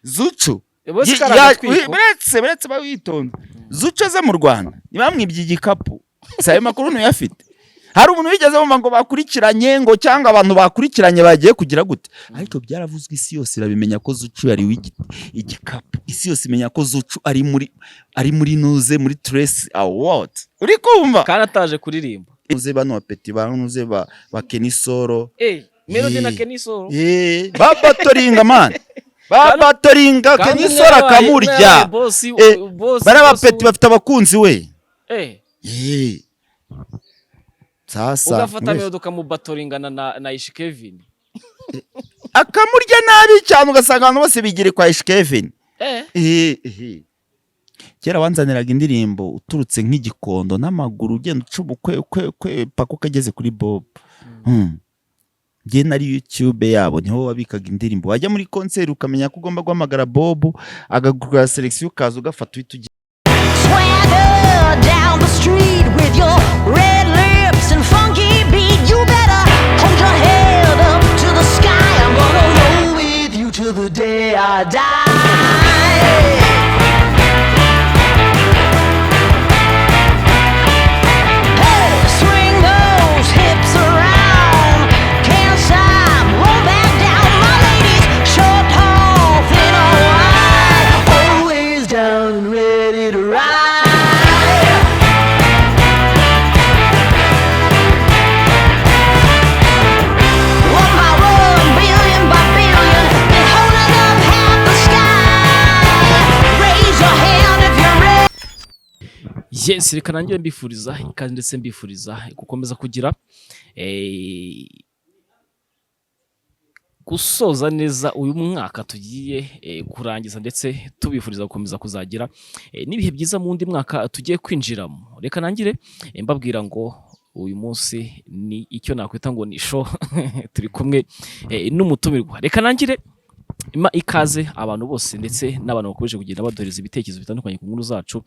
Zuchu Bose kari agatwiko. Buretse bawitonda. Zuchu aza mu Rwanda ntibamwibye igikapu? Si ayo makuru ntuyafite? Hari umuntu wigeze bumva ngo bakurikiranye, ngo cyangwa abantu bakurikiranye bagiye kugira gute? Ariko byaravuzwe, isi yose irabimenya ko Zuchu yariwe igikapu. Isi yose imenya ko Zuchu ari muri nuze, muri Trace Award, uri kumva? Kandi ataje kuririmba. Nuze bano bapeti ba nuze ba Kenny Solo. Melody na Eh. Kenny Solo. Babatoringa man, babatoringa. Kandi Kenny umwe Solo umwe yabaye akamurya. boss, boss, bariya boss. Bapeti bafite abakunzi we. Sasa Ugafata Melody ukamubatoringana na Ish Kevin. Akamurya nabi cyane, ugasanga abantu bose bigire kwa Ish Kevin. Kera wanzaniraga indirimbo uturutse nk'Igikondo n'amaguru, ugenda uca ubukwe kwe kwe paka ukageze kuri Bob. Njye nari YouTube yabo, niho wabikaga indirimbo. Wajya muri concert ukamenya ko ugomba guhamagara Bob agagura selection, ukaza ugafata, uhita ujya. Swagger down the street with your red lips and funky beat. You better hold your head up to the sky. I'm gonna roll with you till the day I die. Hey, swing those hips around. Can't stop, roll back down. My ladies, short, tall, thin or wide, always down and ready to ride. One by one, billion by billion, been holding up half the sky. Raise your hand if you're ready. Yes, reka nangire mbifuriza ikaze, ndetse mbifuriza gukomeza kugira gusoza neza uyu mwaka tugiye kurangiza, ndetse tubifuriza gukomeza kuzagira n'ibihe byiza mu wundi mwaka tugiye kwinjiramo. Reka nangire mbabwira ngo uyu munsi ni icyo nakwita ngo ni show, turi kumwe n'umutumirwa. Reka nangire ima ikaze abantu bose, ndetse n'abantu bakomeje kugenda baduhereza ibitekerezo bitandukanye ku nkuru zacu,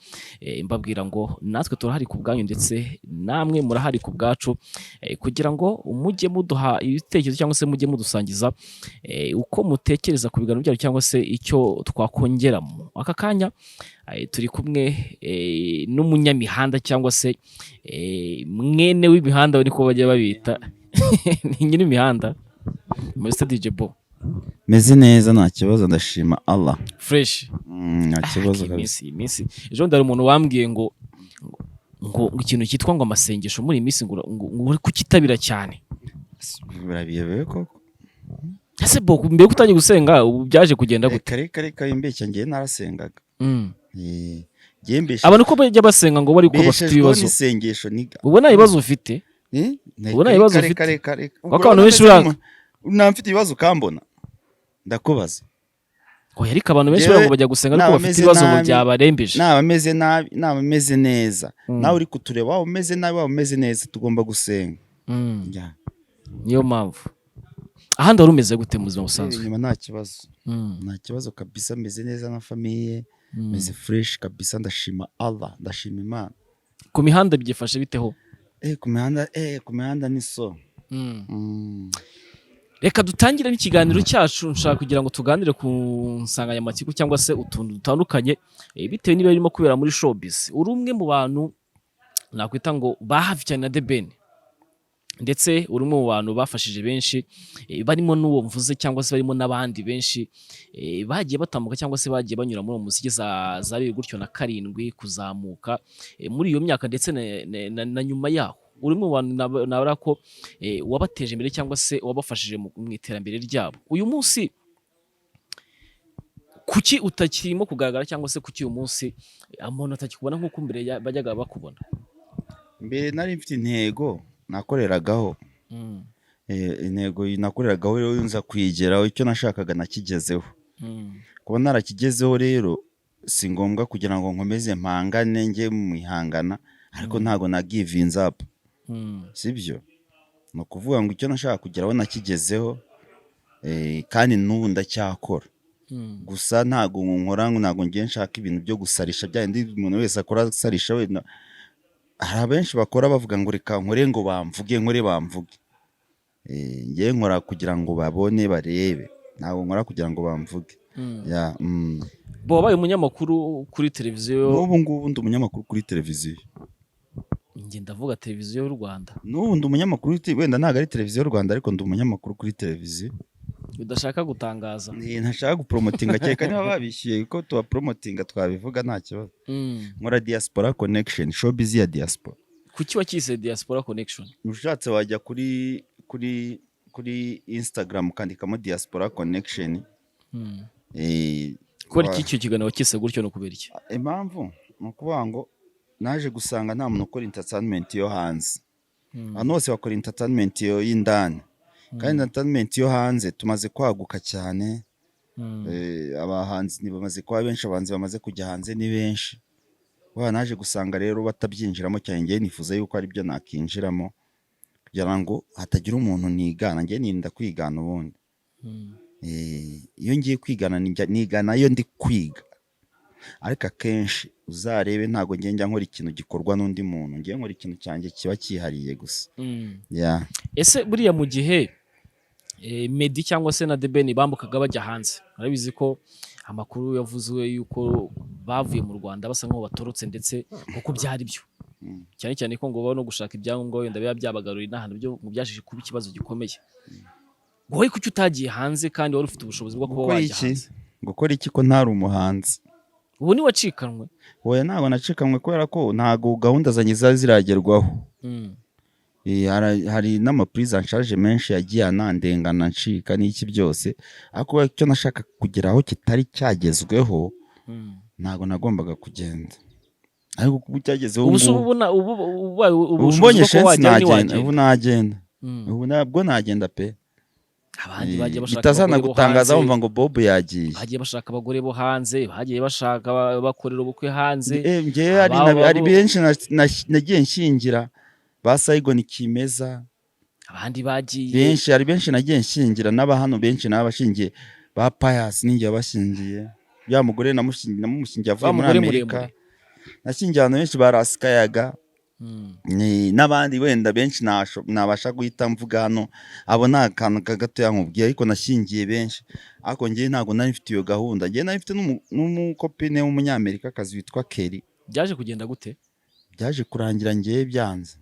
mbabwira ngo natwe turahari ku bwanyu, ndetse namwe murahari ku bwacu, kugira ngo mujye muduha ibitekerezo cyangwa se mujye mudusangiza uko mutekereza ku biganiro byacu cyangwa se icyo twakongeramo. Aka kanya turi kumwe n'umunyamihanda cyangwa se mwene w'imihanda, niko bajya babita, ni nyir'imihanda, Mr DJ Bo. Meze neza, nta kibazo, ndashima Allah. Fresh? Nta kibazo Iyi kabisa. minsi ejo bundi hari umuntu wambwiye ngo ikintu cyitwa ngo amasengesho muri iyi minsi ngo uri kukitabira cyane. Birabiyobewe koko. Ese Bo, mbere ko utangiye gusenga, ubu byaje kugenda gute? Reka, reka, reka, imbeshya, ngewe narasengaga. Ngewe mbeshe Abantu ko bajya basenga ngo bari ko bafite mbeshejweho ibibazo. n'isengesho niga. Ubu nta bibazo ufite? Eh? Ubu nta bibazo Reka, ufite? reka, reka. Kuko abantu benshi Nta mfite ibibazo ukambona, ndakubaza. Oya, ariko abantu benshi Njyewe buriya ngo bajya gusenga ariko naba bafite meze ibibazo ngo nabi, byabarembeje. Naba meze nabi, naba meze neza, nawe uri kutureba, waba umeze nabi, waba umeze neza, tugomba gusenga. Ya. Niyo mpamvu. Ahandi wari umeze gute mu buzima busanzwe? Inyuma nta kibazo, nta kibazo kabisa, meze neza na famille, meze fresh kabisa, ndashima Allah, ndashima Imana. Ku mihanda byifashe biteho? Ku mihanda ni so. Reka dutangire n'ikiganiro cyacu. Nshaka kugira ngo tuganire ku nsanganyamatsiko cyangwa se utuntu dutandukanye, bitewe niba birimo kubera muri showbiz. Uri umwe mu bantu nakwita ngo ba hafi cyane na The Ben, ndetse uri umwe mu bantu bafashije benshi, barimo n'uwo mvuze cyangwa se barimo n'abandi benshi, bagiye batambuka cyangwa se bagiye banyura muri uwo muziki za bibiri gutyo na karindwi kuzamuka, muri iyo myaka ndetse na nyuma yaho. Uri umwe mu bantu nabara ko wabateje imbere cyangwa se wabafashije mu iterambere ryabo. Uyu munsi kuki utakirimo kugaragara, cyangwa se kuki uyu munsi umuntu atakikubona nk'uko mbere bajyaga bakubona? Mbere nari mfite intego nakoreragaho. Intego nakoreragaho rero nza kuyigeraho, icyo nashakaga nakigezeho. Kuba narakigezeho rero si ngombwa kugira ngo nkomeze mpangane, njye mu ihangana, ariko ntago na givinze up. Sibyo? Ni ukuvuga ngo icyo nashaka kugeraho nakigezeho, kandi n'ubu ndacyakora. Gusa ntago nkora, ntago ngiye nshaka ibintu byo gusarisha bya bindi umuntu wese akora asarisha. Wenda hari abenshi bakora bavuga ngo reka nkore ngo bamvuge, nkore bamvuge. Ngewe nkora kugira ngo babone, barebe, ntabwo nkora kugira ngo bamvuge. Ya. Bo wabaye umunyamakuru kuri televiziyo? N'ubu ngubu ndi umunyamakuru kuri televiziyo. Njye ndavuga televiziyo y'u Rwanda. N'ubu ndi umunyamakuru, wenda ntabwo ari televiziyo y'u Rwanda, ariko ndi umunyamakuru kuri televiziyo. Udashaka gutangaza? Ntashaka gupromotinga, kereka niba babishyuye ko tubapromotinga twabivuga, nta kibazo. Nkora Diaspora Connection, showbiz ya diaspora. Kuki wakise Diaspora Connection? Ushatse wajya kuri Instagram ukandikamo Diaspora Connection. Kubera iki icyo kiganiro wakise gutyo, no kubera iki? Impamvu ni ukuvuga ngo naje gusanga nta muntu ukora entertainment yo hanze. Ahantu hose bakora entertainment yo y'indani, kandi entertainment yo hanze tumaze kwaguka cyane. Abahanzi ni bamaze kuba benshi, abahanzi bamaze kujya hanze ni benshi. Wa naje gusanga rero batabyinjiramo cyane. Njyewe nifuza yuko ari byo nakinjiramo kugira ngo hatagira umuntu nigana. Njyewe nirinda kwigana ubundi. Iyo ngiye kwigana nigana iyo ndi kwiga, ariko akenshi uzarebe ntabwo njya nkora ikintu gikorwa n'undi muntu. Ngiye nkora ikintu cyanjye kiba cyihariye gusa. Yeah. Ese buriya mu gihe Meddy cyangwa se na The Ben bambukaga bajya hanze, urabizi ko amakuru yavuzwe yuko bavuye mu Rwanda basa nkaho batorotse, ndetse kuko byari byo, cyane cyane ko ngo baba no gushaka ibyangombwa wenda biba byabagaruriye n'ahantu, byo ngo byaje kuba ikibazo gikomeye. Wowe kuki utagiye hanze kandi wari ufite ubushobozi bwo kuba Gukora wajya iki? hanze? Gukora iki ko ntari umuhanzi? Ubu ntiwacikanwe? Oya, ntabwo nacikanwe kubera ko ntabwo gahunda zanjye ziba ziragerwaho. Hari n'amaprise en charge menshi yagiye anandengana ncika n'iki byose, ariko icyo nashaka kugeraho kitari cyagezweho, ntabwo nagombaga kugenda. Ariko kuba cyagezeho Ubu se ngubu, ubona ubu ubaye ubu ubushobozi mbonye bwo kuba chance wajyayo, nagenda. ntiwagenda? Ubu nagenda. Ubu nabwo nagenda pe. Abandi bagiye bashaka Bitazana abagore bo gutangaza hanze. bumva ngo Bob yagiye. Bagiye bashaka abagore bo hanze, bagiye bashaka bakorera ubukwe hanze. Njyewe hari hari benshi nagiye nshyingira, ba Saigon Kimeza. Abandi bagiye Benshi, hari benshi nagiye nshyingira, n'aba hano benshi n'abashingiye, ba Pius ninjye wabashyingiye, ya mugore namumushyingiye avuye Wa muri mugore Amerika. muremure. Nashyingiye abantu benshi, ba Rasikayaga. N'abandi wenda benshi nabasha guhita mvuga hano, abo ni akantu gatoya nkubwiye, ariko nashyingiye benshi. Ariko njyewe ntabwo nari mfite iyo gahunda. Njyewe nari mfite n'umukopine w'umunyamerikakazi witwa Kelly. Byaje kugenda gute? Byaje kurangira njyewe byanze.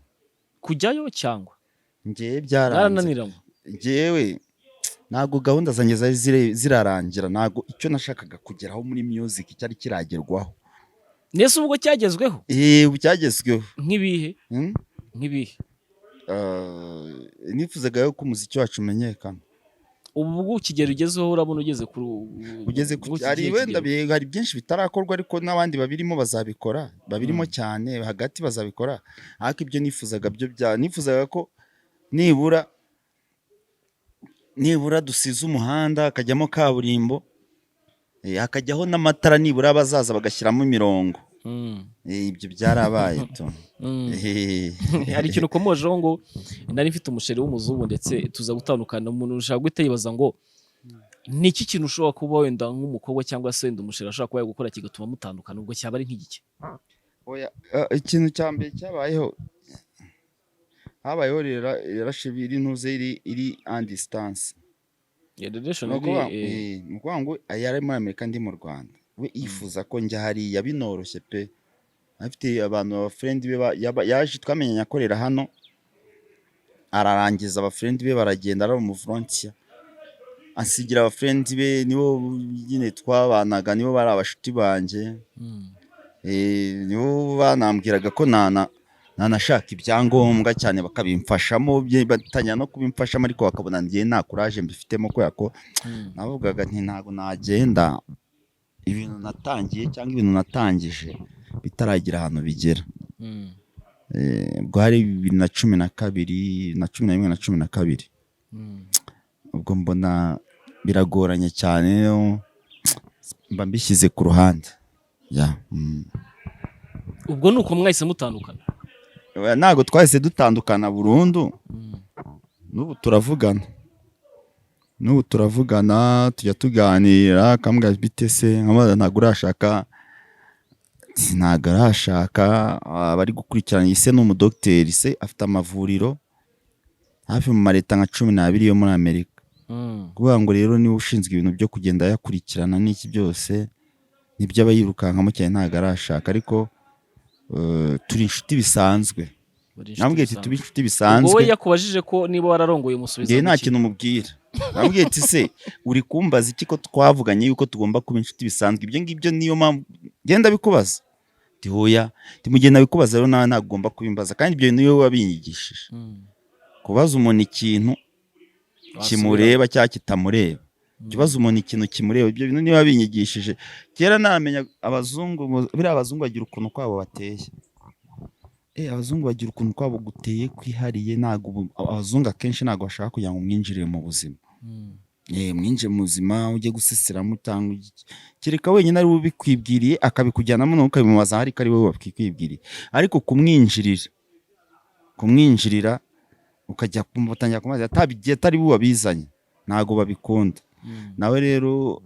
Kujyayo cyangwa Njyewe byaranze. Byarananiranywe? Njyewe ntabwo gahunda zanjye zari zirarangira, ntabwo icyo nashakaga kugeraho muri music cyari kiragerwaho. Nese ubwo cyagezweho? Eh, ubu cyagezweho. Nk'ibihe? Hmm? Nk'ibihe? Nifuzaga yuko umuziki wacu umenyekana. Ubu ubwo ikigero ugezeho, urabona ugeze ku Ugeze ku ku hari kihe wenda kigero? hari byinshi bitarakorwa, ariko n'abandi babirimo bazabikora, babirimo cyane hagati bazabikora. Ariko ibyo nifuzaga byo bya nifuzaga ko nibura dusize umuhanda hakajyamo kaburimbo, hakajyaho n'amatara, nibura abazaza bagashyiramo imirongo. Ibyo byarabaye tu. Hari ikintu ukomojeho ngo nari mfite umusheri w'umuzungu ndetse tuza gutandukana. Umuntu ushaka guhita yibaza ngo ni iki kintu ushobora kuba wenda nk'umukobwa cyangwa se wenda umusheri ashobora kuba yagukora kigatuma mutandukana? Ubwo cyaba ari nk'igiki? Oya, ikintu cya mbere cyabayeho, habayeho relationship iri ntuze iri en distance. Relation Ni iri ukuvuga ni ukuvuga ngo yari muri Amerika, ndi mu Rwanda. We yifuza ko njya hariya binoroshye pe. Afite abantu abafriend be yaje twamenyanye akorera hano, ararangiza abafriend be baragenda, ari umuvolunteer, asigira abafriend be, nibo nyine twabanaga, nibo bari abashuti banjye. Nibo banambwiraga ko nanashaka ibyangombwa cyane bakabimfashamo, batangira no kubimfashamo, ariko bakabona njye nta courage mbifitemo, kubera ko navugaga nti ntabwo nagenda ibintu natangiye cyangwa ibintu natangije bitaragira ahantu bigera. Ubwo hari 2012 na 11 na 12. Ubwo mbona biragoranye cyane, mba mbishyize ku ruhande. Yeah. Ubwo ni uko mwahise mutandukana? Oya, ntabwo twahise dutandukana burundu. N'ubu turavugana, n'ubu turavugana, tujya tuganira, akambwira bite se, nkamubaza ntabwo urashaka? Ati, ntabwo arashaka, bari gukurikirana. Ise ni umudogiteri, se afite amavuriro hafi mu maleta nka 12 yo muri Amerika. Kuvuga ngo rero niwe ushinzwe ibintu byo kugenda yakurikirana n'iki byose, nibyo aba yirukankamo cyane, ntabwo arashaka, ariko turi inshuti bisanzwe. Buri inshuti Namubwiye ati bisanzwe. Tube inshuti Ubwo bisanzwe. We yakubajije ko niba wararongoye, umusubiza Njyewe nta ngo iki? kintu mubwira. Namubwiye ati: "Se uri kumbaza iki ko twavuganye yuko tugomba kuba inshuti bisanzwe? Ibyo ngibyo niyo mpamvu genda bikubaza." Ati: "Hoya." Ati: "Mu gihe nabikubaza rero, nawe ntabwo ugomba kubimbaza, kandi ibyo bintu niwe wabinyigishije." Kubaza umuntu ikintu Wasubira. kimureba cyangwa kitamureba, ikibazo umuntu ikintu kimureba, ibyo bintu niba binyigishije kera namenya abazungu. Buriya abazungu bagira ukuntu kwabo bateye. Abazungu bagira ukuntu kwabo guteye kwihariye. Ntabwo abazungu akenshi ntabwo bashaka kugira ngo umwinjire mu buzima. Mwinjire mu buzima ujye gusesiramo cyangwa kereka wenyine ari we ubikwibwiriye akabikujyanamo, nawe ukabimubaza, ariko ari wowe wabikwibwiriye. Ariko kumwinjirira ukajya kumutangira kumubaza atabigiye, atari we wabizanye, ntabwo babikunda. Nawe rero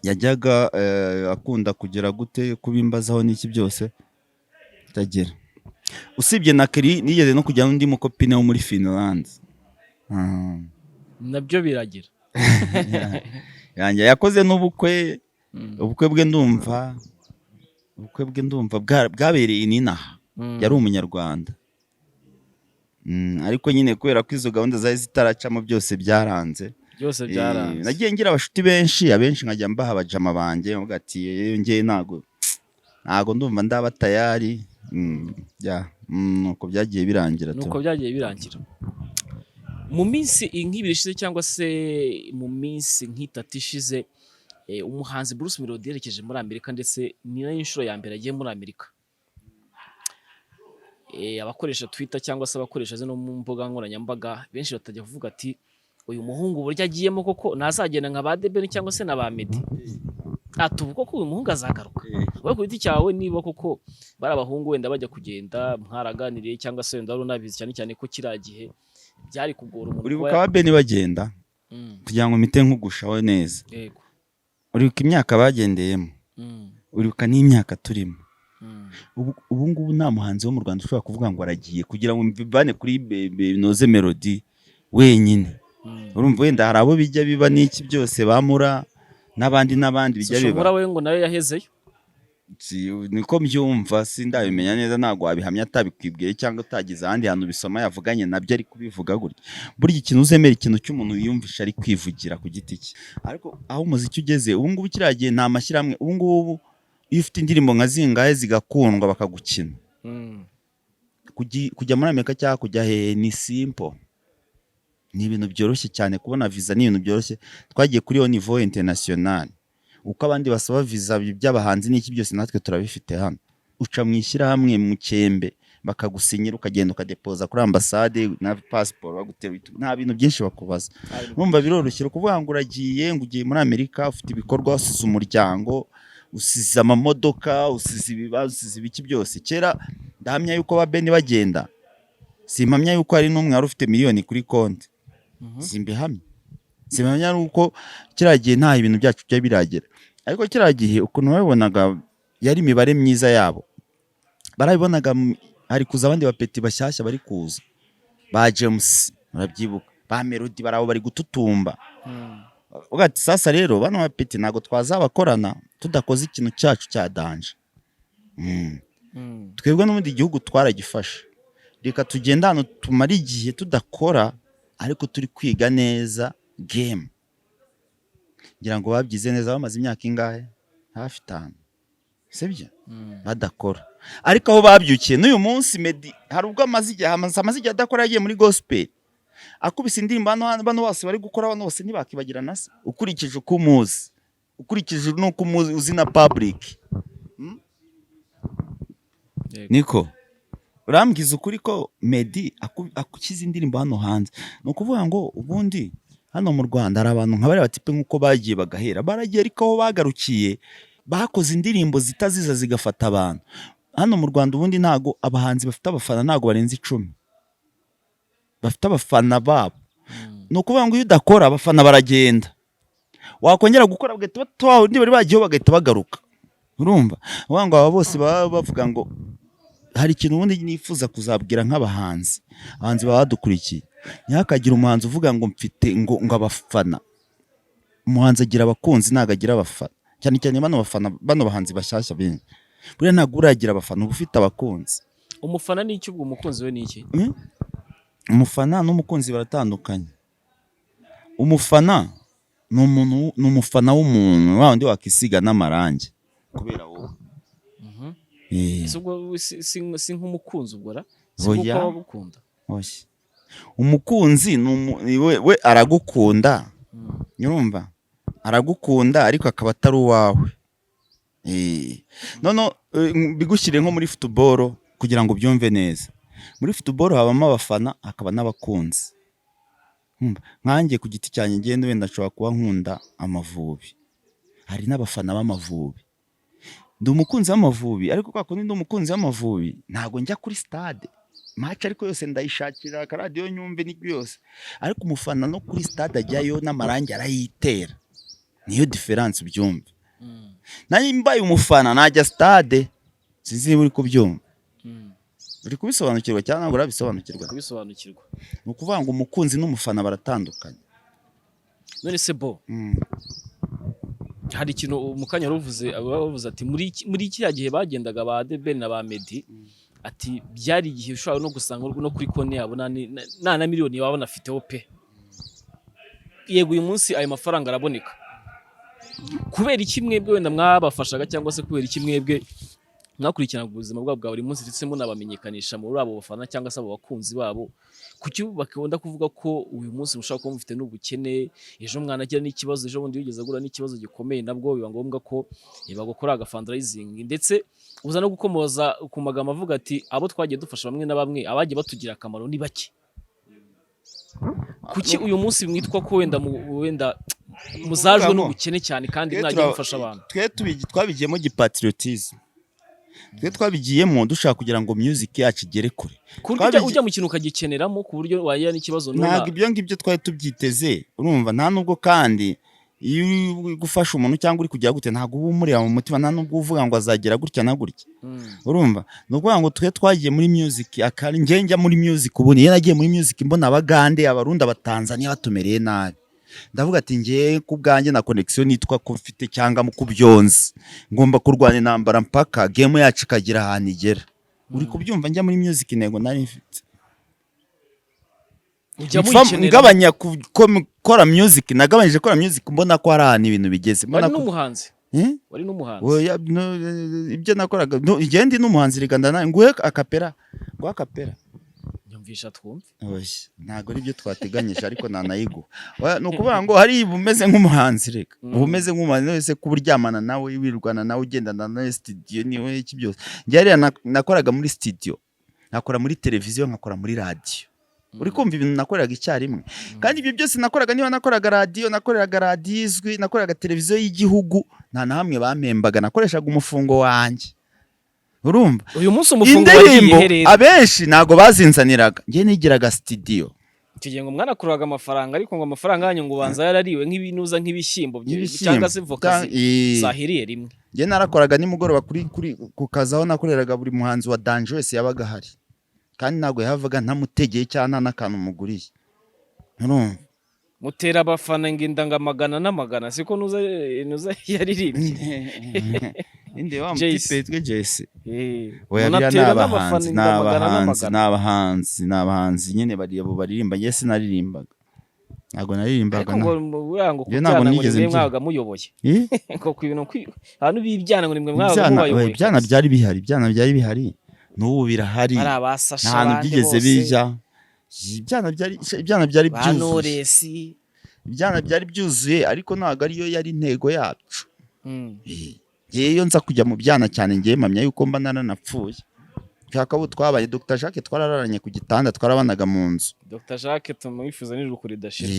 yajyaga akunda kugera gute kubimbazaho n'iki byose bitagera. Usibye na Kelly, nigeze no kujya n'undi mukopine wo muri Finland. Nabyo biragira. Yanjye yakoze n'ubukwe. Ubukwe bwe ndumva bwabereye inaha. Yari umunyarwanda. Ariko nyine kubera ko izo gahunda zari zitaracamo, byose byaranze. Byose byaranze. Nagiye ngira abashuti benshi, abenshi nkajya mbaha abajama banjye, nkavuga ati: "Njye ntago ndumva ndaba tayari." Ya, nuko byagiye birangira tu. Nuko byagiye birangira. Mu minsi nk'ibiri ishize cyangwa se mu minsi nk'itatu ishize, umuhanzi Bruce Melody yerekeje muri Amerika, ndetse ni nayo inshuro ya mbere agiye muri Amerika. Abakoresha Twitter cyangwa se abakoresha zino mbuga nkoranyambaga benshi batajya kuvuga ati: "Uyu muhungu uburyo agiyemo koko ntazagenda nka ba The Ben cyangwa se na ba Meddy?" Ati: "Ubu koko uyu muhungu azagaruka?" Wowe ku giti cyawe, niba koko bari abahungu wenda bajya kugenda mwaraganiriye cyangwa se wenda wari unabizi, cyane cyane ko kiriya gihe byari kugora umuntu Uribuka kuba ba Beni bagenda, kugira ngo mpite nkugushaho neza, uribuka imyaka bagendeyemo, uribuka n'imyaka turimo. Ubu ngubu nta muhanzi wo mu Rwanda ushobora kuvuga ngo aragiye, kugira ngo mbivane kuri Binoze Melody wenyine. Urumva wenda hari abo bijya biba n'iki byose, bamura n'abandi n'abandi bijya Social biba. Mura we ngo nayo yahezeyo. Niko mbyumva, sindabimenya neza, ntabwo wabihamya atabikwibwiye cyangwa utagize ahandi hantu bisoma yavuganye nabyo ari kubivuga gutya. Burya ikintu uzemera, ikintu cy'umuntu wiyumvisha ari kwivugira ku giti cye. Ariko aho umuziki ugeze ubu ngubu, kiriya gihe nta mashyirahamwe. Ubu ngubu iyo ufite indirimbo nka zingahe zigakundwa bakagukina, kujya muri Amerika cyangwa kujya hehe ni simple, ni ibintu byoroshye cyane. Kubona visa ni ibintu byoroshye. Twagiye kuri iyo niveau international, uko abandi basaba visa by'abahanzi n'iki byose, natwe turabifite hano. Uca mu ishyirahamwe mu cyembe bakagusinyira, ukagenda ukadepoza kuri ambasade na pasiporo bagutera, nta bintu byinshi bakubaza. Urumva biroroshye kuvuga ngo uragiye, ngo ugiye muri Amerika, ufite ibikorwa, usize umuryango, usize amamodoka, usize ibibazo, usize ibiki byose. Kera ndahamya yuko ba Beni bagenda, simpamya yuko hari n'umwe wari ufite miliyoni kuri konti. Simbihamya, simpamya yuko kiriya gihe nta ibintu byacu byari biragera. Ariko kiriya gihe ukuntu babibonaga yari imibare myiza yabo, barabibonaga. Hari kuza abandi bapeti bashyashya bari kuza, ba James murabyibuka, ba Melody, baraho bari gututumba. Uvuga ati: "Sasa rero bano bapeti ntabwo twazabakorana tudakoze ikintu cyacu cya danger." Twebwe n'ubundi igihugu twaragifashe, reka tugende hano tumare igihe tudakora ariko turi kwiga neza game. Ngira ngo babyize neza, bamaze imyaka ingahe, hafi 5, sibyo, badakora. Ariko aho babyukiye n'uyu munsi, Meddy hari ubwo amaze igihe adakora, yagiye muri gospel, akubise indirimbo hano, bano bose bari gukora, bano bose ntibakibagirana se? Ukurikije uko umuzi, ukurikije n'uko umuzi uzi na public. Yego. Niko urambwiza ukuri ko Meddy akukiza indirimbo hano hanze, ni ukuvuga ngo ubundi hano mu Rwanda hari abantu nka bariya batipe nk'uko bagiye bagahera, baragiye, ariko aho bagarukiye bakoze indirimbo zitaziza zigafata abantu. Hano mu Rwanda ubundi ntago abahanzi bafite abafana, ntago barenze 10 bafite abafana babo. Ni ukuvuga ngo iyo udakora abafana baragenda, wakongera gukora bagahita bata undi bari bagiyeho, bagahita bagaruka. Urumva, uvuga ngo aba bose baba bavuga ngo hari ikintu. Ubundi nifuza kuzabwira nk'abahanzi, abahanzi baba badukurikiye. Ntihakagire umuhanzi uvuga ngo mfite ngo abafana. Umuhanzi agira abakunzi, ntabwo agira abafana. Cyane cyane bano bafana, bano bahanzi bashyashya benshi, buriya ntabwo uragira abafana, uba ufite abakunzi. Umufana ni iki ubwo? Umukunzi we ni iki? Umufana n'umukunzi baratandukanye. Umufana ni umuntu, ni umufana w'umuntu wa wundi wakisiga n'amarangi kubera wowe. Ese ubwo si nk'umukunzi ubwo ra? Si Oya. nk'uko aba agukunda? Oya. Umukunzi ni we aragukunda, urumva, aragukunda ariko akaba atari uwawe. Noneho bigushyire nko muri football kugira ngo ubyumve neza. Muri football habamo abafana, hakaba n'abakunzi. Urumva? Nkanjye ku giti cyanjye, ngende wenda nshobora kuba nkunda Amavubi, hari n'abafana b'Amavubi. Ndi umukunzi w'Amavubi, ariko kwa kundi ndi umukunzi w'Amavubi ntabwo njya kuri stade match, ariko yose ndayishakira akaradiyo nyumve n'ibyo yose. Ariko umufana no kuri stade ajyayo, n'amarangi arayitera. Niyo différence, ubyumve. Nanjye mbaye umufana najya stade. Sinzi niba uri kubyumva. Uri kubisobanukirwa cyangwa ntabwo urabisobanukirwa? Kubisobanukirwa. Ni ukuvuga ngo umukunzi n'umufana baratandukanye. None se bo, hari ikintu mu kanya wari uvuze, bavuze ati muri kiriya gihe bagendaga ba The Ben na ba Meddy, ati byari igihe ushobora no gusanga no kuri konti yabo nta na miliyoni baba banafiteho pe. Yego, uyu munsi ayo mafaranga araboneka. Kubera iki mwebwe wenda mwabafashaga, cyangwa se kubera iki mwebwe mwakurikiranaga ubuzima bwabo bwa buri munsi, ndetse munabamenyekanisha muri abo bafana cyangwa se abo bakunzi babo, kuki bakunda kuvuga ko uyu munsi mushobora kuba mufite n'ubukene, ejo mwanagira n'ikibazo, ejo bundi wigeze agura n'ikibazo gikomeye, nabwo biba ngombwa ko bagukora agafundraising, ndetse uza no gukomoza ku magambo avuga ati abo twagiye dufasha bamwe na bamwe, abagiye batugira akamaro ni bake? Kuki uyu munsi mwitwa ko wenda wenda muzajwe Ukuvuga ngo, n'ubukene cyane kandi twe mwagiye mufasha abantu? Twe twabigiyemo gipatriotism, twe twabigiyemo dushaka kugira ngo music yacu igere kure. Ku buryo ujya mu kintu ukagikeneramo, ku buryo wagira n'ikibazo Ntabwo ibyo ngibyo twari tubyiteze, urumva? Nta nubwo kandi iyo uri gufasha umuntu cyangwa uri kujya gute, ntabwo uba umureba mu mutima, nta nubwo uvuga ngo azagera gutya na gutya. Urumva, ni ukuvuga ngo twe twagiye muri music akari njye njya muri music, ubu niyo nagiye muri music mbona Abagande, Abarundi, Abatanzania batumereye nabi, ndavuga ati njye ku bwanjye na connection nitwa ko mfite cyangwa mu kubyonze, ngomba kurwana intambara mpaka game yacu ikagira ahantu igera. Uri kubyumva? Njya muri music intego nari mfite Ujya muyikenera. Ngabanya gukora music, nagabanyije gukora music mbona ko hari ahantu ibintu bigeze, mbona Wari ko n'umuhanzi? Eh? Wari n'umuhanzi? Oya, no, ibyo nakoraga, no, njye ndi n'umuhanzi reka ndana nguhe acapella, nguhe acapella. Nyumvisha twumve. Oya, ntabwo ari byo twateganyije, ariko nanayiguha. Oya, ni ukuvuga ngo hari uba umeze nk'umuhanzi, reka uba umeze nk'umuhanzi wese, kuba uryamana nawe, wirwana nawe, ugendana nawe studio, niwe iki byose. Njye hariya nakoraga muri studio, nkakora muri televiziyo, nkakora muri radiyo. Uri kumva ibintu nakoreraga icyarimwe? Kandi ibyo byose nakoraga, niba nakoraga radiyo, nakoreraga radiyo izwi, nakoreraga televiziyo y'igihugu, nta na hamwe bampembaga, nakoreshaga umufungo wanjye, urumva? Uyu munsi umufungo wagiye Indirimbo he rero? abenshi ntabwo bazinzaniraga, njye nigiraga studio. Icyo gihe ngo mwanakuraga amafaranga, ariko ngo amafaranga yanyu ngo ubanza yarariwe nk'ibinuza, nk'ibishyimbo Nk'ibishyimbo. cyangwa se voka zahiriye rimwe. Njye narakoraga nimugoroba kuri ku kazi aho nakoreraga, buri muhanzi wa danger wese yabaga ahari, kandi ntabwo yahavaga ntamutegeye cyangwa nta n'akantu muguriye, urumva? Mutera abafana ngo inda ngo amagana n'amagana, siko nuza yaririmbye? Inde wa Jayce. mutipe witwa Jayce? Eh, Oya, biriya ni munatera abahanzi, n'abafana ni inda amagana abahanzi, n'amagana. ni abahanzi, ni abahanzi nyine bari abo baririmba. Njye sinaririmbaga, ntabwo naririmbaga. Ariko ngo buriya ngo Njye ntabwo kubyana ngo nigeze nimwe mbyina. mwabaga muyoboye. Eh? Ngo ku bintu abantu b'ibyana ngo nimwe mwabaga Ibyana, oya, mubayoboye. ibyana byari bihari, ibyana byari bihari, n'ubu birahari. Ari abasasha Nta hantu abandi byigeze bose. bijya. Ibyana byari Ba byuzuye. Knowless. Ibyana byari byuzuye, ariko ntabwo ariyo yari intego yacu. Ngewe iyo nza kujya mu byana cyane, ngewe mpamya yuko mba naranapfuye. Nshaka abo twabaye, Dr Jacques twarararanye ku gitanda, twarabanaga mu nzu. Dr Jacques tumwifuza n'iruhuko ridashira.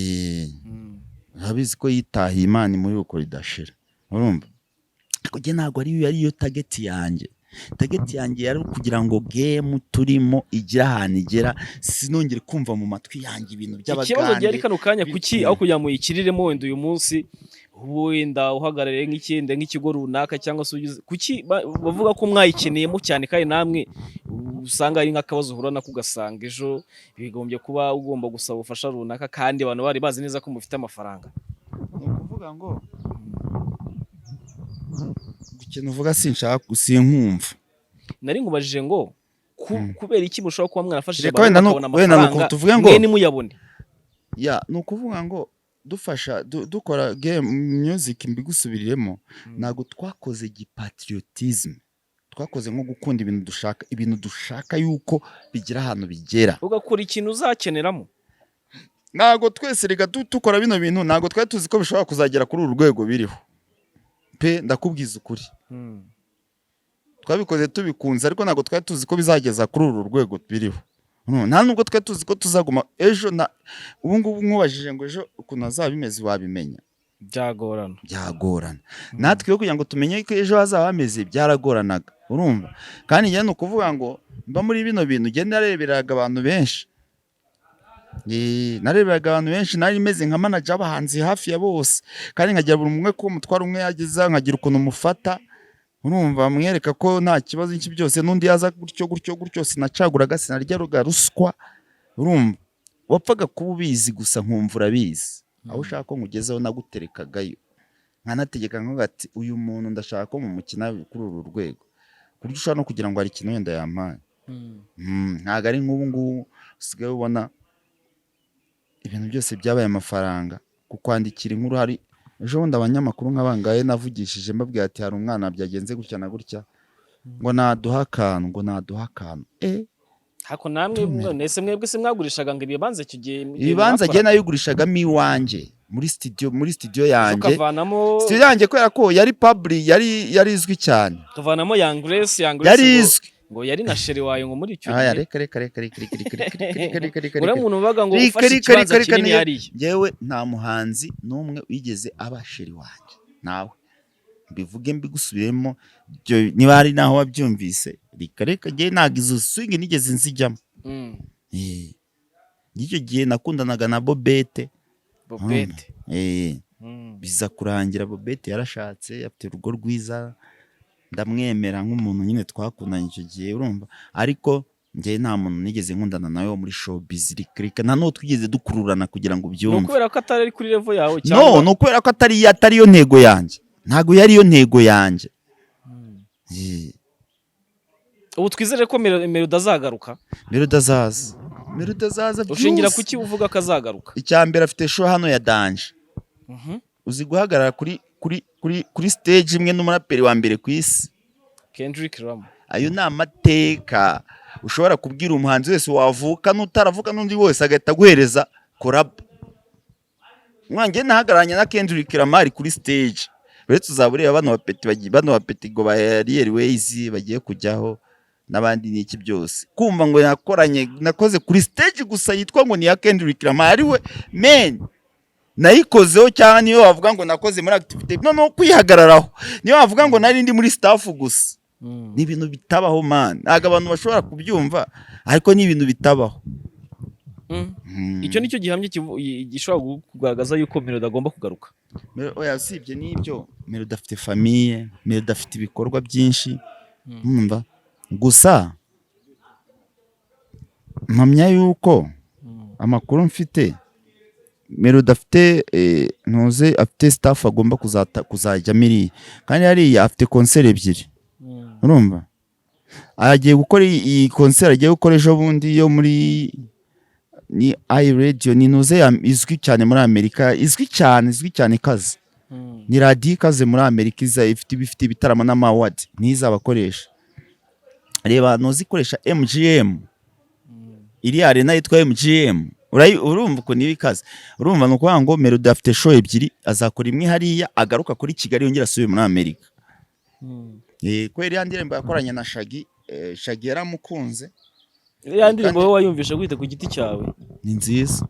Urabizi ko yitahiye Imana muri uko ridashira, urumva? Ariko njye ntabwo ariyo yari yo target yanjye. Target yanjye yari kugira ngo game turimo igire ahantu igera, sinongere kumva mu matwi yanjye ibintu Ikibazo by'Abagande. gihari kano kanya, kuki aho kugira ngo muyikiriremo wenda uyu munsi wenda uhagarariye nk'ikindi, nk'ikigo runaka, cyangwa se ugize, kuki bavuga ko mwayikeneyemo cyane kandi namwe Usanga ari nk'akabazo uhura nako, ugasanga ejo bigombye kuba ugomba gusaba ubufasha runaka, kandi abantu bari bazi neza ko mufite amafaranga. Ni ukuvuga ngo ikintu uvuga sinshaka, sinkumva. Nari nkubajije ngo kubera iki mushobora kuba mwarafashije Reka abantu wenda bakabona wenda nuko amafaranga, tuvuge ngo mwe ntimuyabone? Ya, ni ukuvuga ngo dufasha dukora game music, mbigusubiriremo, ntabwo twakoze gipatriotisme, twakoze nko gukunda ibintu dushaka, ibintu dushaka yuko bigira ahantu bigera. Ugakora ikintu uzakeneramo. Ntabwo twese reka dukora bino bintu, ntabwo twari tuzi ko bishobora kuzagera kuri uru rwego biriho pe. Ndakubwiza ukuri, twabikoze tubikunze, ariko ntabwo twari tuzi ko bizageza kuri uru rwego biriho. Nta nubwo twari tuzi ko tuzaguma ejo na ubu ngubu. Nkubajije ngo ejo ukuntu hazaba bimeze, wabimenya? Byagorana. Byagorana. Natwe rero kugira ngo tumenye ko ejo hazaba hameze byaragoranaga, urumva? Kandi njye ni ukuvuga ngo mba muri bino bintu, njye nareberaga abantu benshi. Nareberaga abantu benshi, nari meze nka manager w'abahanzi hafi ya bose, kandi nkagira buri umwe ko umutwaro umwe yageza, nkagira ukuntu mufata, urumva, mwereka ko nta kibazo iki byose, n'undi yaza gutyo gutyo gutyo. Sinacaguraga, sinaryaga ruswa, urumva? Wapfaga kuba ubizi gusa, nkumva urabizi, aho ushaka ko nkugezeho naguterekagayo, nkanategeka nkavuga ati uyu muntu ndashaka ko mumukina kuri uru rwego, ku buryo ushobora no kugira ngo hari ikintu wenda yampaye. Ntabwo ari nk'ubu ngubu usigaye ubona ibintu byose byabaye amafaranga. Kukwandikira inkuru, hari ejo bundi abanyamakuru nk'abangahe navugishije, mbabwira ati hari umwana byagenze gutya na gutya, ngo naduha akantu, ngo naduha akantu. Hako namwe none se mwebwe se mwagurishaga ngo ibibanza icyo gihe igihe Ibibanza mwakoraga? njye nayigurishagamo iwanjye muri studio yanjye. Ukavanamo Studio yanjye, kubera ko yari public, yari izwi cyane. Ukavanamo Young Grace, Young Grace Yari ngo, izwi. ngo yari na chéri wawe ngo muri icyo Aya, gihe. Reka reka reka reka reka reka reka reka reka reka. Uriya Reka muntu uvuga ngo Reka ufashe reka ikibanza reka reka kinini niyo hariya. Njyewe nta muhanzi n'umwe wigeze aba chéri wanjye, nawe mbivuge mbigusubiremo ibyo, niba hari naho wabyumvise, reka reka, njyewe ntabwo izo swing nigeze nzijyamo. Icyo gihe nakundanaga na Bobete. Bobete. Biza kurangira Bobete yarashatse, afite urugo rwiza, ndamwemera nk'umuntu nyine twakundanye icyo gihe, urumva? Ariko njyewe nta muntu nigeze nkundana nawe wo muri showbiz, reka reka, nta n'uwo twigeze dukururana kugira ngo Ni ubyumve. ukubera ko atari ari kuri level yawe No, cyangwa? ni ukubera ko atari yo ntego yanjye, ntabwo yari yo ntego yanjye. Ubu twizere ko Melody azagaruka? Melody azaza, Melody azaza. Ushingira Byose. kuki uvuga ko azagaruka? Icya mbere, afite show hano ya danger. Uzi guhagarara kuri stage imwe n'umuraperi wa mbere ku isi? Kendrick Lamar. Ayo ni amateka ushobora kubwira umuhanzi wese wavuka n'utaravuka n'undi wese, agahita aguhereza collabo. Mwanjye nahagararanye na Kendrick Lamar kuri stage, uretse uzaba ureba bano bapeti bagiye, bano bapeti ngo ba Ariel Ways bagiye kujyaho n'abandi n'iki byose, kumva ngo nakoranye, nakoze kuri stage gusa yitwa ngo ni iya Kendrick Lamar, ari we man nayikozeho, cyangwa niyo wavuga ngo nakoze muri activity, noneho kwihagararaho, niyo wavuga ngo nari ndi muri staff gusa, ni ibintu bitabaho man. Ntabwo abantu bashobora kubyumva, ariko ni ibintu bitabaho. Icyo nicyo gihamya gishobora kugaragaza yuko Melody agomba kugaruka. Oya, usibye n'ibyo, Melody afite famille, Melody afite ibikorwa byinshi, urumva? Gusa mpamya yuko amakuru mfite, Melody afite ntuze, afite staff agomba kuzajyamo iriya, kandi hariya afite concert ebyiri, urumva? Agiye gukora iyi concert agiye gukora ejo bundi yo muri ni iRadio, ni ntuze izwi cyane muri Amerika, izwi cyane, izwi cyane, ikaze, ni radiyo ikaze muri Amerika, iza ifite ibitaramo n'ama award, niyo izabakoresha. Reba ntuzi ikoresha MGM, iriya arena yitwa MGM, urumva ukuntu iba ikaze? Urumva, ni ukuvuga ngo Melody afite show ebyiri, azakora imwe hariya, agaruka kuri Kigali, yongera asubire muri Amerika. Kubera iriya ndirimbo yakoranye na Shaggy, Shaggy yaramukunze. Iriya ndirimbo wowe wayumvishe gute ku giti cyawe? Ni nziza.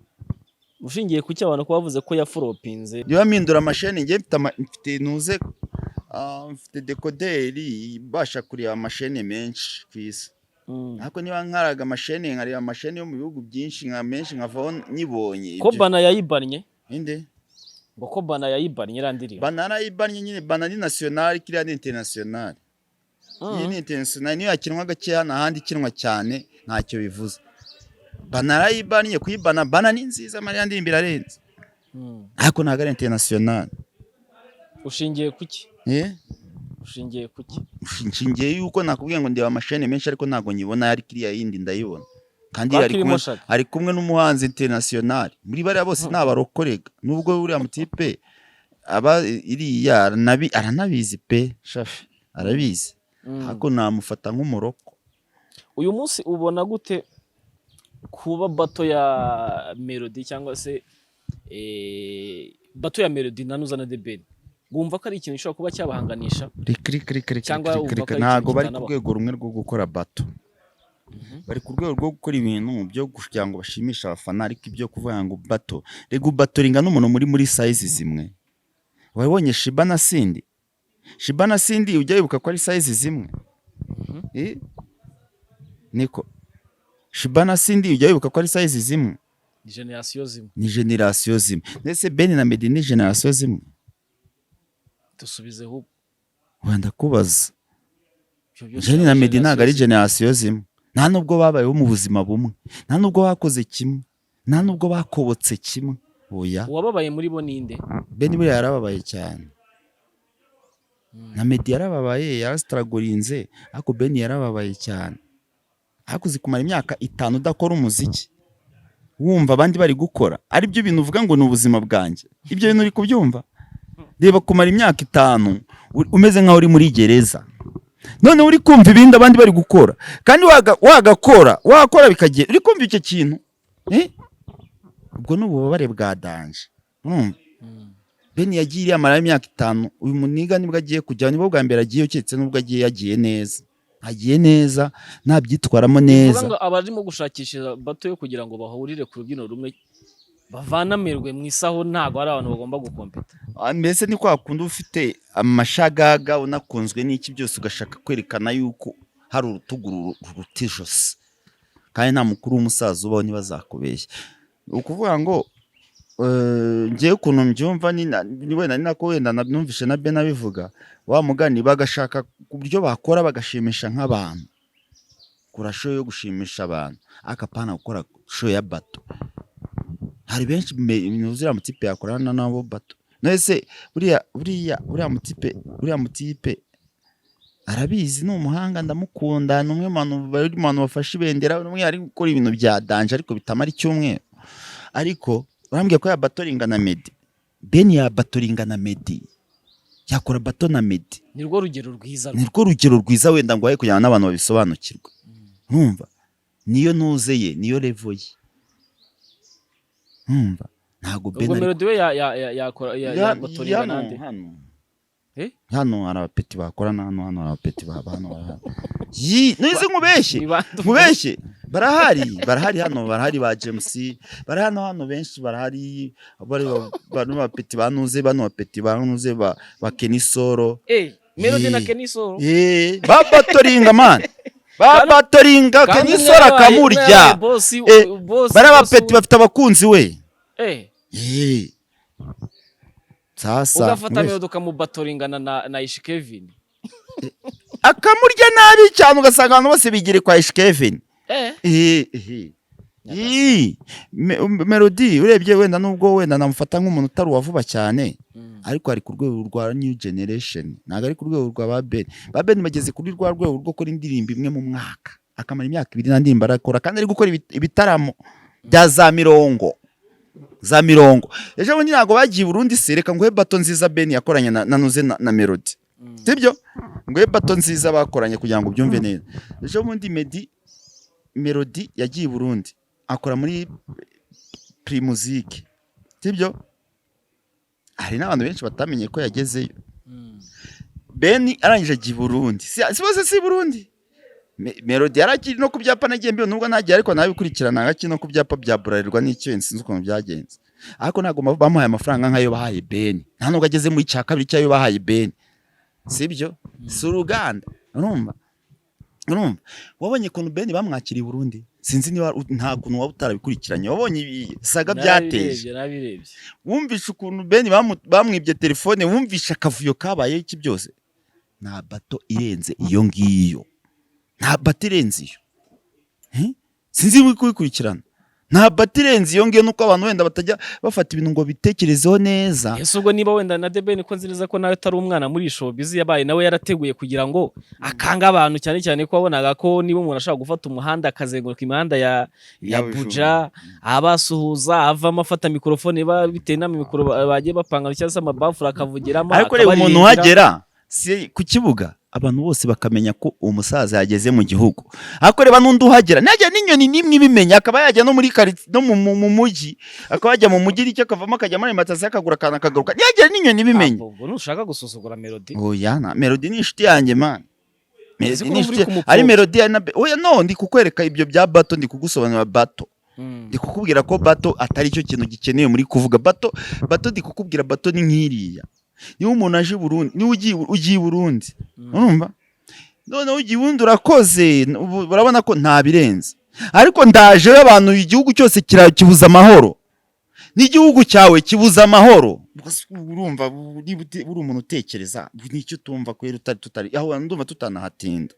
Ushingiye ku cyo abantu ko bavuze ko yaforopinze? Niba mpindura amasheni, njye mfite mfite ntuze, mfite dekoderi ibasha kureba amasheni menshi ku isi, ariko niba nkaraga amasheni, nkareba amasheni yo mu bihugu byinshi, nka menshi, nkavaho nyibonye Ko Bana yayibannye? Inde? Ngo ko Bana yayibannye iriya ndirimbo. Bana yarayibannye nyine, Bana ni national, kiriya ni international. Iyi ni international, niyo yakinwa gakeya, nta handi ikinwa cyane ntacyo bivuze. Banarayibaniye kuyibana, bana ni nziza, mariya ndirimbo irarenze, ariko ntabwo ari international. Ushingiye kuki? Eh? Ushingiye kuki? Nshingiye yuko nakubwiye ngo ndeba amashene menshi, ariko ntabwo nyibona, ariko iriya yindi ndayibona kandi Kwa ari kirimo kumwe, Shaka. ari kumwe n'umuhanzi international. Muri bariya bose ni abarokorega, nubwo uriya mutipe aba iriya aranabizi pe, Shafi arabizi, ariko namufata nk'umuroko. Uyu munsi ubona gute kuba battle ya Melody, cyangwa se battle ya Melody na Nuza na The Ben, wumva ko ari ikintu gishobora kuba cyabahanganisha? Reka, reka, reka, reka. Cyangwa Reka, wumva reka. ko ari Ntabwo ikintu bari ku kitanabaho? rwego rumwe rwo gukora battle. Bari ku rwego rwo gukora ibintu byo kugira ngo bashimishe abafana, ariko ibyo kuvuga ngo battle, rega ubatoringa n'umuntu muri size zimwe. Wabonye Sheebah na Cindy? Sheebah na Cindy, ujya wibuka ko ari size zimwe? Eh? Niko Sheebah na Cindy, ujya wibuka ko ari size zimwe? Ni generasiyo zimwe. Ni generasiyo zimwe. Ndetse Ben na Meddy ni generasiyo zimwe? Dusubizeho ubu. Wenda kubaza. Ibyo byose Ben na Meddy ntabwo ari generasiyo zimwe. generasiyo zimwe, nta nubwo babayeho mu buzima bumwe, nta nubwo bakoze kimwe, nta nubwo bakobotse kimwe, oya. Uwababaye muri bo ninde? Ben buriya yarababaye cyane, na Meddy yarababaye, yarasitaragorinze, ariko Ben yarababaye cyane. Ariko uzi kumara imyaka 5 udakora umuziki, wumva abandi bari gukora, ari byo bintu uvuga ngo ni ubuzima bwanjye? Ibyo bintu uri kubyumva? Reba, kumara imyaka 5 umeze nkaho uri muri gereza, noneho uri kumva ibindi abandi bari gukora, kandi wagakora, wakora bikagenda, uri kumva icyo kintu, eh? Ubwo ni ububabare bwa danger, urumva? Ben yagiye iriya amara imyaka 5. Uyu muniga nibwo agiye kujya, nibwo bwa mbere agiye, uketse nubwo agiye, yagiye neza, agiye neza, nabyitwaramo neza. Bivuga ngo abarimo gushakisha battle yo kugira ngo bahurire ku rubyiniro rumwe, bavanamirwe mu isaho, ntabwo ari abantu bagomba gukompeta. Ah, mbese ni kwa kundi ufite amashagaga, unakunzwe n'iki byose, ugashaka kwerekana yuko hari urutugu ruruta ijosi, kandi nta mukuru w'umusaza ubaho, ntibazakubeshya. Ni ukuvuga ngo njyewe ukuntu mbyumva ni wenda ni nako wenda numvishe na Ben abivuga, wa mugani bagashaka ku buryo bakora bagashimisha nk'abantu, kora show yo gushimisha abantu, ariko apana gukora show ya battle. Hari benshi ziriya mutipe yakorana nabo battle. None buriya mutipe arabizi, ni umuhanga, ndamukunda, ni umwe mu bantu bari mu bantu bafashe ibendera, ni umwe ari gukora ibintu bya danger, ariko bitamara icyumweru. Ariko urambwiye ko yabatoringa na Meddy, Ben yabatoringa na Meddy, yakora battle na Meddy? Ni rwo rugero rwiza. Ni rwo rugero rwiza wenda ngo kugira ngo n'abantu babisobanukirwe. Nkumva niyo ntuze ye, niyo level ye, nkumva ntabwo Ben Ubwo ari Melody we yakora yabatoringa hano nande? Hano. Eh? Hano hari abapeti bakorana, hano hari abapeti baba hano barahari. Yi, nese nkubeshye? Ni bande? Nkubeshye? Barahari hano, barahari ba James, bari hano benshi barahari, bari bano bapeti banuze, bano bapeti banuze ba Kenny Solo. Eh, Melody na Ye. Kenny Solo. Eh, babatoringa man, babatoringa. Kandi Kenny umwe Solo yabaye akamurya. boss. Eh, boss bari boss abapeti bafite abakunzi we. Eh. Eh. Sasa Ugafata nkubeshye. Melody ukamubatoringana na Ish Kevin. Akamurya nabi cyane, ugasanga abantu bose bigire kwa Ish Kevin. Eh. Eh, eh. Ii, Melody urebye wenda nubwo wenda namufata nk'umuntu utari uwa vuba cyane, ariko ari ku rwego rwa new generation, ntabwo ari ku rwego rwa ba Ben. Ba Ben bageze kuri rwa rwego rwo gukora indirimbo imwe mu mwaka, akamara imyaka 2 nta ndirimbo arakora, kandi ari gukora ibitaramo bya za mirongo, za mirongo. Ejo bundi ntabwo bagiye i Burundi se? Reka nguhe battle nziza Ben yakoranye na Nuze na Melody, sibyo? Nguhe battle nziza bakoranye kugira ngo ubyumve neza. Ejo bundi Meddy, Melody yagiye i Burundi, akora muri Primusic, sibyo? Hari n'abantu benshi batamenye ko yagezeyo. Ben arangije ajya i Burundi, si bose si i Burundi. Melody yarakiri no ku byapa, nagiye mbibona nubwo ntagiye, ariko nabikurikirana gake no ku byapa bya Bralirwa n'icyo, sinzi ukuntu byagenze, ariko ntabwo bamuhaye amafaranga nk'ayo bahaye Ben, nta nubwo ageze muri cya kabiri cy'ayo bahaye Ben, sibyo? Si uruganda, urumva wabonye ukuntu Ben bamwakiriye i Burundi? Sinzi niba nta kuntu waba utarabikurikiranye, wabonye ibisaga byateje? Narabirebye, narabirebye. Wumvishe ukuntu Ben bamwibye telefone? Wumvishe akavuyo kabaye iki byose? Nta battle irenze iyo ngiyo, nta battle irenze iyo. Eh? Sinzi niba uri kubikurikirana. Nta battle irenze iyo ngiyo, nuko abantu wenda batajya bafata ibintu ngo bitekerezeho neza. Ese ubwo niba wenda na The Ben, ko nzi neza ko nawe atari umwana muri showbiz, yabaye nawe yarateguye kugira ngo akange abantu, cyane cyane ko wabonaga ko niba umuntu ashobora gufata umuhanda akazenguruka imihanda ya Ya Buja abasuhuza, avamo afata mikorofone, bitewe n'amikoro bagiye bapanga cyangwa se amabafure, akavugiramo, Ariko reba umuntu akabaririmbira. uhagera si ku kibuga, abantu bose bakamenya ko uwo musaza yageze mu gihugu. Ariko reba n'undi uhagera, ntihagire n'inyoni n'imwe ibimenya, akaba yajya no muri karitsiye no mu mujyi, akaba yajya mu mujyi icyo akavamo akajya muri alimentation, akagura akantu akagaruka, ntihagire n'inyoni ibimenya. Ah, ubwo nushaka gusuzugura Melody. Oya, na Melody ni inshuti yanjye, man. Uzi Melody ko ni urumva uri inshuti kumupfobya. ari Melody, ari na oya, no ndi kukwereka ibyo bya battle, ndi kugusobanurira battle. Ndi kukubwira ko battle atari cyo kintu gikenewe muri kuvuga battle. Battle, ndi kukubwira, battle ni nk'iriya. Niba umuntu aje i Burundi, niba ugiye i Burundi, urumva, noneho ugiye i Burundi urakoze, ubu urabona ko nta birenze, ariko ndaje abantu, igihugu cyose kibuza amahoro, n'igihugu cyawe kibuza amahoro. Urumva, niba uri umuntu utekereza, nicyo utumva kwera utari tutari aho, ndumva tutanahatinda.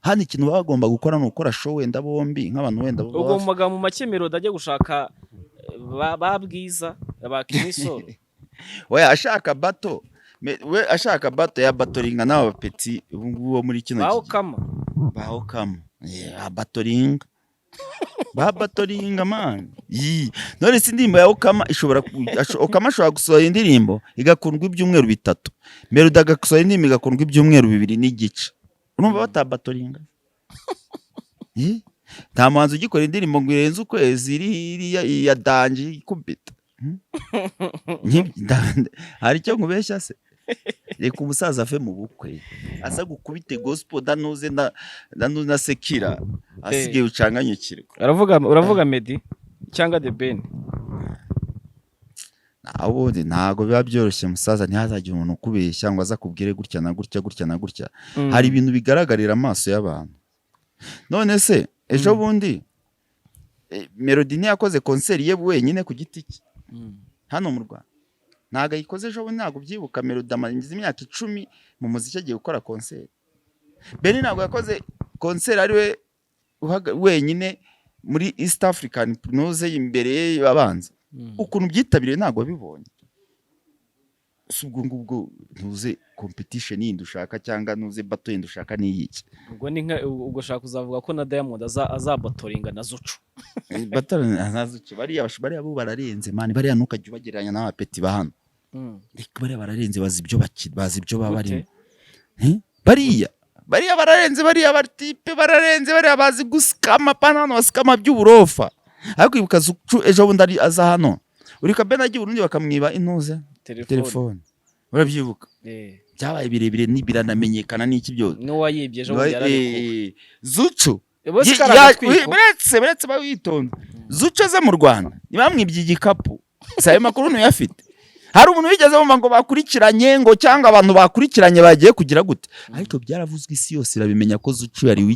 Hano ikintu baba bagomba gukora ni ukora show wenda bombi nk'abantu wenda baba Ubwo mu magambo make, Melody ajya gushaka ba Bwiza, ba Kinisoro. We ashaka battle, we ashaka battle ya battlinga n'aba bapeti ubu ngubu bo muri kino ba gihe. Okama. Ba Okama. Yeah, battlinga, ba battlinga, man. Yii. None se indirimbo ya Okama ishobora Okama ashobora gusohora indirimbo igakundwa ibyumweru 3, Melody agasohora indirimbo igakundwa ibyumweru 2.5, urumva batabattlinga? Eh? Nta muhanzi ugikora indirimbo ngo irenze ukwezi iri iriya iya danger ikubita. Hmm? Hari icyo nkubeshya se? Reka umusaza ave mu bukwe aza gukubite gospel, danuze na sekira asigaye ucanganyukirwa. Uravuga Meddy cyangwa The Ben? Naho ubundi ntabwo biba byoroshye, musaza. Ntihazagire umuntu ukubeshya ngo aze akubwire gutya na gutya, gutya na gutya. Hari ibintu bigaragarira amaso y'abantu. None se ejo bundi Melody ntiyakoze concert ye wenyine ku giti cye hano mu Rwanda? Ntabwo ayikoze ejo bundi, ntabwo ubyibuka? Melody amaze imyaka 10 mu muziki, agiye gukora concert. Ben ntabwo yakoze concert ari we wenyine muri East African nuze imbere ye abanza? Ukuntu byitabiriye ntabwo wabibonye? Si ubwo ngubwo ntuze competition yindi ushaka cyangwa ntuze battle yindi ushaka n'iyiki? Ubwo ni nka ubwo ushaka kuzavuga ko na Diamond azabattlinga na Zuchu. Battle ntazuki. Bariya bo bararenze, man. Bariya ntukajya ubagereranya n'abapeti ba hano. Reka, bariya bararenze, bazi ibyo bazi ibyo baba Gute? barimo. Eh? Bariya bararenze, bariya batipe bararenze, bariya bazi gusikama pana, hano basikama by'uburofa. Ariko ibuka Zuchu ejo bundi ari aza hano, uri kabena agiye Burundi bakamwiba intuze? Telefone. Telefone, urabyibuka? Eh. Byabaye birebire biranamenyekana n'iki byose. N'uwayibye ejo bundi yararekuwe. Zuchu Bose kari agatwiko. Buretse bawitonda. Zuchu aza mu Rwanda ntibamwibye igikapu? Si ayo makuru ntuyafite? Hari umuntu wigeze wumva ngo bakurikiranye, ngo cyangwa abantu bakurikiranye bagiye kugira gute? Ariko byaravuzwe, isi yose irabimenya ko Zuchu yariwe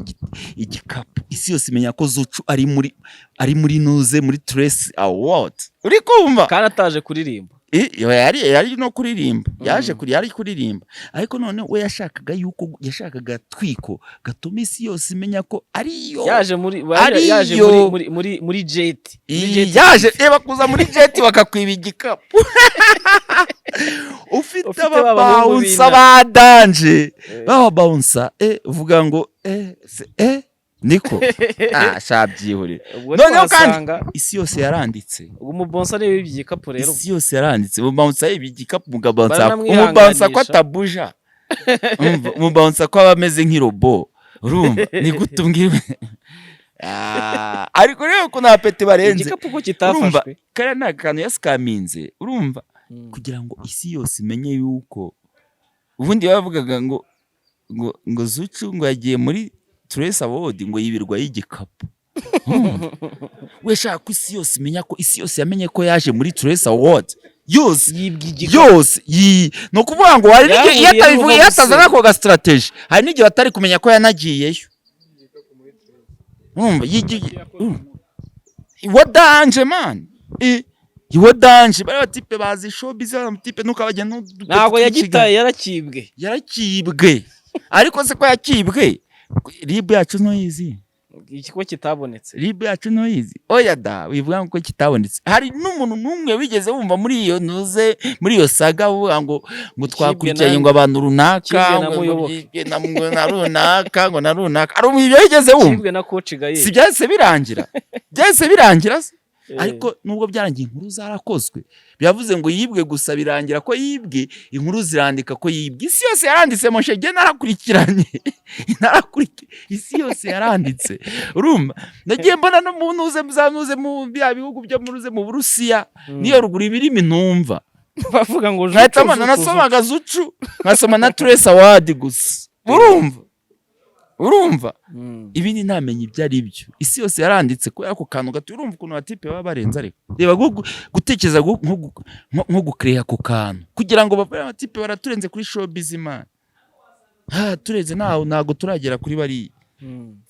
igikapu. Isi yose imenya ko Zuchu ari muri nuze, muri Trace Award, uri kumva? Kandi ataje kuririmba. Yari no kuririmba, yaje kuri yari kuririmba, ariko none we yashakaga yuko yashakaga twiko gatuma isi yose imenya ko ariyo. Yaje muri Ariyo. Yaje muri jet. Muri jet. Yaje, reba, kuza muri jet bakakwiba igikapu ufite Ufite ba bahungu ababouncer b'intare. ba danger, Eh. b'ababouncer, uvuga ngo niko sha byihorere. Ubwo Noneho kandi ntiwasanga isi yose yaranditse. Ubwo umubouncer niwe wibye igikapu rero. Isi yose yaranditse, umubouncer yibye igikapu, umubouncer Baranamwihanganisha. umubouncer ko atabuja. Urumva, umubouncer ko aba ameze nk'irobo, urumva ni gute umbwira? Ah, ariko rero ukuntu abapeti barenze. Igikapu ko Urumva, kitafashwe. Kariya ni akantu yasikaminze, urumva, kugira ngo isi yose imenye yuko ubundi bavugaga ngo Zuchu ngo yagiye muri Trace Award ngo yibirwa y'igikapu. Urumva? We shaka ko isi yose imenya ko isi yose yamenye ko yaje muri Trace Award yose. Yibwe igikapu. Yose ni ukuvuga ngo hari n'igihe iyo Yahuriye atabivuga, iyo n'uwo atazana musore. ako ga strategy, hari n'igihe batari kumenya ko yanagiyeyo. Urumva, yigiye wa danger, man. Iwo danger, bariya batipe bazi showbiz, bariya batipe ntukabagenda. Ntabwo yagitaye, yarakibwe. Yarakibwe, ariko se ko yakibwe, RIB yacu ntuyizi? Ikigo kitabonetse. RIB yacu ntuyizi? Oya da, wivuga ngo ko kitabonetse. Hari n'umuntu n'umwe wigeze wumva muri iyo ntuze, muri iyo saga, uvuga ngo twakurikiranye ngo abantu runaka kibwe na ngo Muyoboke. byibwe na ngo na runaka, ngo na runaka, ari ibyo wigeze wumva? Kibwe na Coach Gael. Si byahise birangira? Byahise birangira se? Eh. Ariko nubwo byarangiye, inkuru zarakozwe. Byavuze ngo yibwe gusa, birangira ko yibwe, inkuru zirandika ko yibwe, isi yose yaranditse. Moshe, njye narakurikiranye, narakurikiye, isi yose yaranditse. Urumva, nagiye mbona no mu ntuze, za ntuze, mu bya bihugu byo muruze, mu Burusiya niyo ruguru, ibirimi ntumva. Bavuga ngo Nkahita Zuchu, mbona Zuchu, nasomaga Zuchu, nkasoma na Trace Award gusa. Urumva ibindi ntamenye ibyo ari byo. Isi yose yaranditse kubera ako kantu gato. Urumva ukuntu abatipe baba barenze? Ariko reba gutekereza nko gukereya ako kantu kugira ngo bavure. Abatipe baraturenze kuri showbiz, man. Ha, turenze, ntago turagera kuri bariya.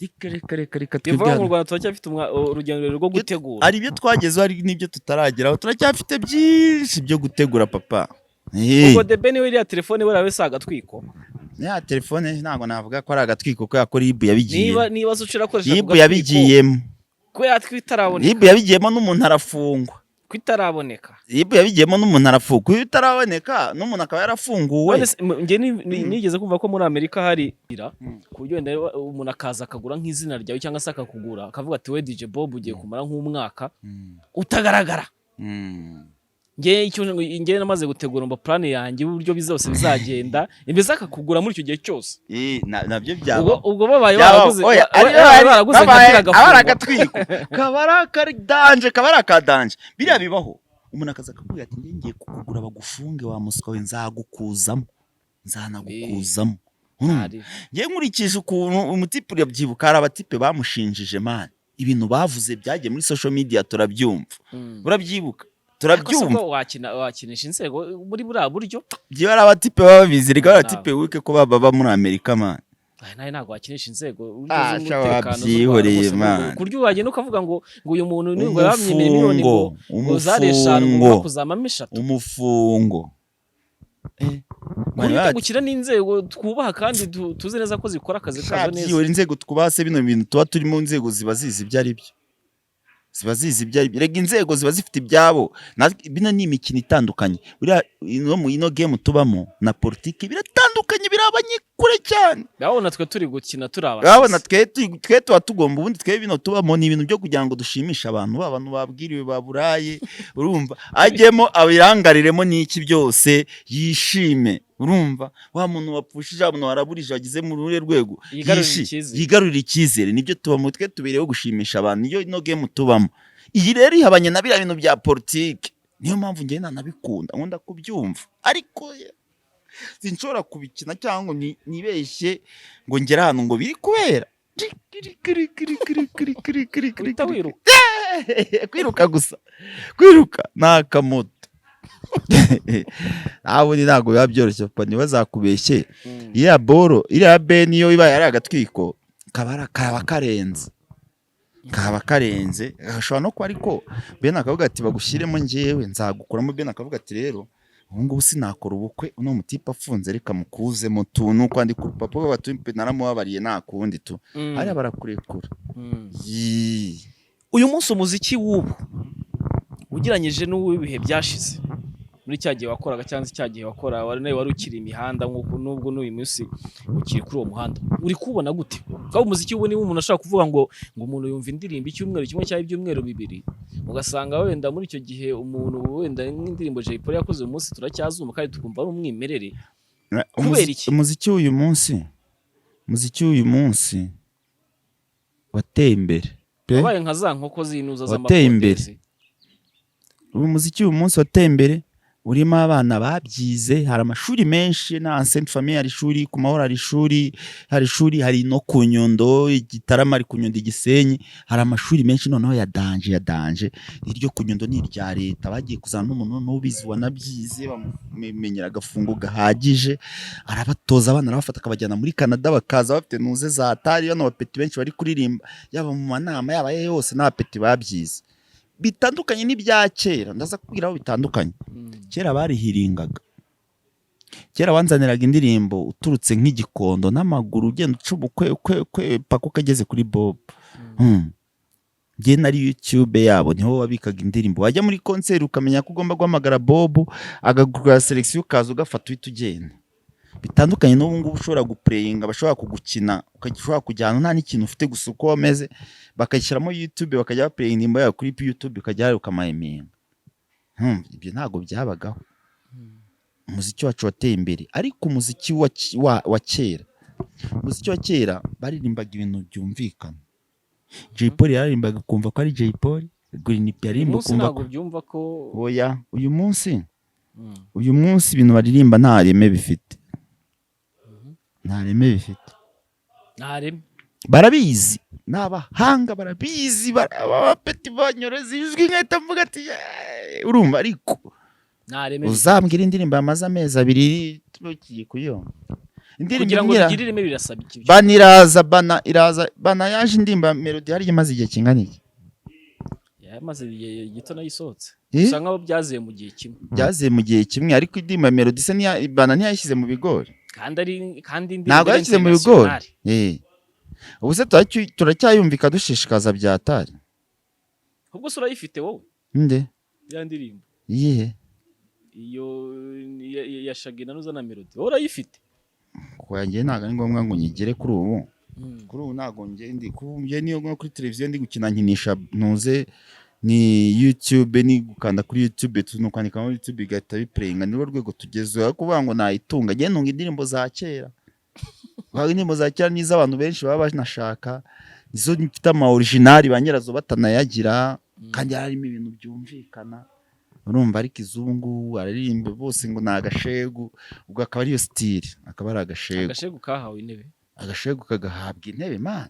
Reka, reka, reka, reka. Bivuga ngo twebwe mu Rwanda turacyafite urugendo rwo gutegura. Hari ibyo twagezeho, hari n'ibyo tutarageraho. Turacyafite byinshi byo gutegura, papa. Ubwo The Ben we, iriya telefone we si agatwiko? Ya telefone ntabwo navuga ko ari agatwiko kubera ko RIB yabigiye. Niba Zuchu irakoresha RIB yabigiyemo. Kubera ko itaraboneka. RIB yabigiyemo n'umuntu arafungwa. Ko itaraboneka. RIB yabigiyemo n'umuntu arafungwa. Iyo itaraboneka n'umuntu akaba yarafunguwe. None se, njye nigeze kumva ko muri Amerika hari ku buryo wenda umuntu akaza akagura nk'izina ryawe cyangwa se akakugura, akavuga ati: "We DJ Bob, ugiye kumara nk'umwaka utagaragara." Njye icyo njye namaze gutegura ngo plan yanjye uburyo bizose bizagenda, mbese akakugura muri icyo gihe cyose. Eh, nabyo byaba. Ubwo babaye Byaba- baraguze oya, babaye baraguze nka babaye- biriya aba ari gafungwa. agatwiko, kaba ari akadanger, kaba ari akadanger. Biriya bibaho, umuntu akaza akakubwira ati: "Njye ngiye kukugura bagufunge, wa muswa we, nzagukuzamo, nzanagukuzamo." Urumva? Ari. Njye nkurikije ukuntu umutipe, urabyibuka, hari abatipe bamushinjije, man, ibintu bavuze byagiye muri social media, turabyumva. Urabyibuka? Ariko se Turabyumva. ubwo wakinisha inzego muri buriya buryo? Byiba ari abatipe baba babizi reka, Ntabwo. abatipe wike ko baba muri Amerika, man. Aya nawe ntabwo wakinisha inzego uburyo Ah, z'umutekano sha, z'u Rwanda wabyihoreye, rwose, man. ku buryo wagenda ukavuga ngo uyu muntu ni ngo yamwimye miliyoni ngo zari 5 ngo Umufungo. kuzamamo 3. Umufungo. Kuri gukina n'inzego twubaha kandi tuzi neza ko zikora akazi kazo neza. Byihorera, inzego twubaha se, bino bintu tuba turimo, inzego ziba zizi ibyo ari byo, ziba zizi ibyo ari byo. Rega inzego ziba zifite ibyabo. Bino ni imikino itandukanye. Buriya ino mu ino game tubamo na politiki biratandukanye, birabanye kure cyane. Urabona twe turi gukina turi Urabona abasazi. twe tuba tugomba, ubundi twe bino tubamo ni ibintu byo kugira ngo dushimishe abantu, ba bantu babwiriwe, baburaye. Urumva, ajyemo abirangariremo n'iki byose, yishime. Urumva, wa muntu wapfushije, wa muntu waraburije, wagize muri ruhe rwego, Yigarurire icyizere. Yigarurire icyizere. Nibyo tubamo twe, tubereyeho gushimisha abantu. Niyo ino game tubamo. Iyi rero ihabanye na biriya bintu bya politiki. Niyo mpamvu njye nanabikunda, nkunda kubyumva, ariko sinshobora kubikina cyangwa ngo nibeshye ngo ngere ahantu ngo biri kubera. Uhita wiruka. Kwiruka gusa, kwiruka ni akamoto. Ntabwo ntabwo biba byoroshye, papa, ntibazakubeshye. Iriya boro, iriya beni, iyo ibaye ari agatwiko, kaba karenze, kaba karenze. Gashobora no kuba, ariko Ben akavuga ati: "Bagushyiremo, njyewe nzagukuramo." Ben akavuga ati: "Rero ubu ngubu sinakora ubukwe uno mutipe afunze, reka mukuzemo tu." Nuko kwandika urupapuro bati: "Naramubabariye, nta kundi tu." Hariya barakurekura. Yii. Uyu munsi umuziki w'ubu ugereranyije n'uw'ibihe byashize, muri cya gihe wakoraga cyangwa se cya gihe wakora wari nawe wari ukiri imihanda, nk'uko nubwo n'uyu munsi ukiri kuri uwo muhanda, uri kuwubona gute? Kuko umuziki w'ubu, niba umuntu ashobora kuvuga ngo umuntu yumva indirimbo icyumweru kimwe cyangwa ibyumweru 2, ugasanga wenda muri icyo gihe umuntu wenda nk'indirimbo Jay Polly yakoze uyu munsi turacyazumva kandi tukumva ari umwimerere. Kubera iki? Umuziki w'uyu munsi wateye imbere pe. Wabaye nka za nkoko zinuza Wateye imbere. z'amapodezi. Ubu muziki uyu munsi wateye imbere, urimo abana babyize. Hari amashuri menshi na Sainte Famille, hari ishuri ku Mahoro, hari ishuri, hari ishuri, hari no ku Nyundo, i Gitarama, hari ku Nyundo, i Gisenyi, hari amashuri menshi noneho ya danger, ya danger. Iryo ku Nyundo ni irya leta, bagiye kuzana n'umuntu noneho ubizi wanabyize, bamumenyera agafungo gahagije, arabatoza abana, arabafata akabajyana muri Canada, bakaza bafite nuze za tari. Bano bapeti benshi bari kuririmba, yaba mu manama, yaba aye yose, n'abapeti babyize. Bitandukanye n'ibya kera, ndaza kubwira aho bitandukanye. Kera barihiringaga. Kera wanzaniraga indirimbo uturutse nk'Igikondo n'amaguru, ugenda uca ubukwe kwe kwe paka ukageze kuri Bob. Njye nari YouTube yabo, niho wabikaga indirimbo. Wajya muri concert ukamenya ko ugomba guhamagara Bob, agagura selection, ukaza ugafata, uhita ugenda. Bitandukanye n'ubu ngubu ushobora guplayinga, bashobora kugukina, ukajya ushobora kujyana nta n'ikintu ufite, gusa uko wameze bakayishyiramo YouTube, bakajya baplayinga indirimbo yawe kuri YouTube, ukajya hariya ukamayiminga. Ibyo ntabwo byabagaho. Umuziki wacu wateye imbere, ariko umuziki wa kera, umuziki wa kera baririmbaga ibintu byumvikana. Jay Polly yaririmbaga ukumva ko ari Jay Polly, Green P Uyu yaririmba munsi ukumva ntabwo ko byumva ko Oya, uyu munsi, uyu munsi ibintu baririmba nta reme bifite, nta reme bifite. Nta reme. Barabizi, ni abahanga, barabizi, abapeti banyoreza ijwi nkahita mvuga ati: "Yeee!" Urumva, ariko Nta reme bifite. uzambwira indirimbo yamaze amezi 2 tugiye kuyumva, indirimbo Kugira ngo imwe bigire ireme birasaba iki? Bana iraza, bana iraza, bana yaje, indirimbo ya Melody yari imaze igihe kingana iki? Yamaze igihe gito nayo isohotse. Eh? Bisa nkaho byaziye mu gihe kimwe. Byaziye mu gihe kimwe, ariko indirimbo ya Melody se bana ntiyayishyize mu bigori? Kandi ari kandi indirimbo Ntabwo ari yayishyize mu bigori. international. Eh. Ubu se turacyayumvika dushishikaza byatari. Ubwo se urayifite wowe? Nde? Ya ndirimbo. Iyihe? Iyo ya Shaggy na Nuza na Melody, wowe urayifite? Kuyanjye ntabwo ari ngombwa ngo nyigere kuri ubu. Kuri ubu ntabwo njye ndi kuri ubu, njye niyo nko kuri televiziyo ndi gukina, nkinisha ntuze ni YouTube, ni gukanda kuri YouTube, tu kwandika muri YouTube igahita biplayinga. Nirwo rwego tugezeho. Ariko kuvuga ngo nayitunga, njye ntunga indirimbo za kera. Kuvuga indirimbo za kera nizo abantu benshi baba banashaka, nizo mfite ama original, ba nyirazo batanayagira, kandi harimo ibintu byumvikana, urumva? Ariko iz'ubu ngubu araririmba bose ngo ni agashegu, ubwo akaba ariyo style, akaba ari agashegu. Agashegu kahawe intebe. Agashegu kagahabwa intebe, man.